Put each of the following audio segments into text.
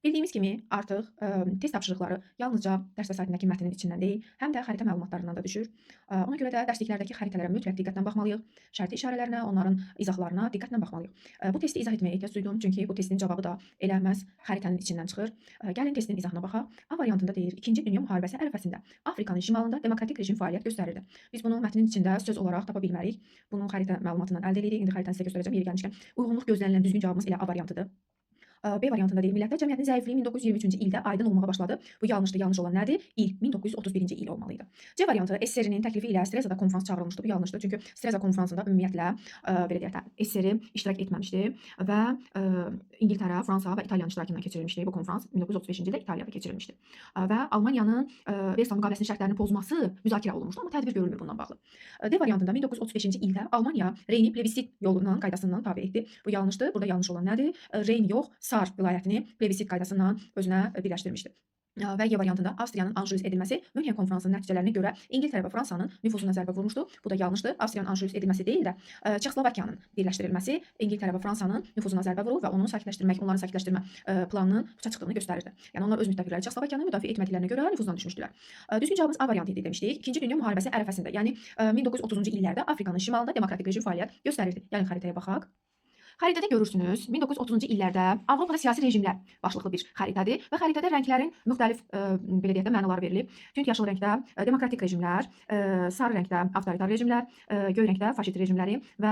Bildiyimiz kimi artıq test tapşırıqları yalnızca dərs vəsaitindəki mətnin içindən deyil, həm də xəritə məlumatlarından da düşür. Ona görə də dərsliklərdəki xəritələrə mütləq diqqətlə baxmalıyıq. Şərti işarələrinə, onların izahlarına diqqətlə baxmalıyıq. Bu testi izah etməyə ehtiyac duydum, çünki bu testin cavabı da elə məhz xəritənin içindən çıxır. Gəlin testin izahına baxaq. A variantında deyir, İkinci Dünya müharibəsi ərəfəsində Afrikanın şimalında demokratik rejim fəaliyyət göstərirdi. Biz bunu mətnin içində söz olaraq tapa bilmərik. Bunu xəritə məlumatından əldə edirik. İndi xəritəni sizə göstərəcəm. Yeri gəlmişkən uyğunluq gözlənilən düzgün cavabımız elə A variantıdır. B variantında deyir, Millətlər Cəmiyyətinin zəifliyi 1923-cü ildə aydın olmağa başladı. Bu yanlışdır. Yanlış olan nədir? İl 1931-ci il olmalı idi. C variantı SSR-nin təklifi ilə Strezada konfrans çağırılmışdı. Bu yanlışdır. Çünki Streza konfransında ümumiyyətlə belə deyək də SSR iştirak etməmişdi və İngiltərə, Fransa və İtaliyanın iştirakından keçirilmişdi bu konfrans 1935-ci ildə İtaliyada keçirilmişdi. Və Almaniyanın Versal müqaviləsinin şərtlərini pozması müzakirə olunmuşdu, amma tədbir görülmür bundan bağlı. D variantında 1935-ci ildə Almaniya Reyni plebisit yolundan qaydasından tabe etdi. Bu yanlışdır. Burada yanlış olan nədir? Reyn yox, Sar vilayətini plebisit qaydasından özünə birləşdirmişdi. Və E variantında Avstriyanın Anşlüs edilməsi Münhen konfransının nəticələrinə görə İngiltərə və Fransanın nüfuzuna zərbə vurmuşdu. Bu da yanlışdır. Avstriyanın Anşlüs edilməsi deyil də Çexoslovakiyanın birləşdirilməsi İngiltərə və Fransanın nüfuzuna zərbə vurur və onu sakitləşdirmək, onların sakitləşdirmə planının puça çıxdığını göstərirdi. Yəni onlar öz müttəfiqləri Çexoslovakiyanı müdafiə etmədiklərinə görə nüfuzdan düşmüşdülər. Düzgün cavabımız A variantı idi demişdik. İkinci Dünya müharibəsi ərəfəsində, yəni 1930-cu illərdə Afrikanın şimalında demokratik rejim fəaliyyət göstərirdi. Gəlin xəritəyə baxaq. Xəritədə görürsünüz, 1930-cu illərdə Avropada siyasi rejimlər başlıqlı bir xəritədir və xəritədə rənglərin müxtəlif belə deyək də mənaları verilib. Tünd yaşıl rəngdə demokratik rejimlər, sarı rəngdə avtoritar rejimlər, göy rəngdə faşist rejimləri və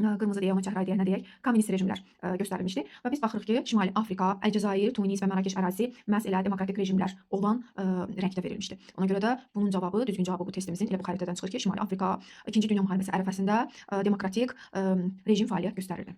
qırmızı deyək, ona çəhrayı deyək, nə deyək, kommunist rejimlər göstərilmişdi. Və biz baxırıq ki, Şimali Afrika, Əlcəzair, Tunis və Mərakeş ərazisi məhz elə demokratik rejimlər olan rəngdə verilmişdi. Ona görə də bunun cavabı, düzgün cavabı bu testimizin elə bu xəritədən çıxır ki, Şimali Afrika İkinci Dünya müharibəsi ərəfəsində demokratik rejim fəaliyyət göstərirdi.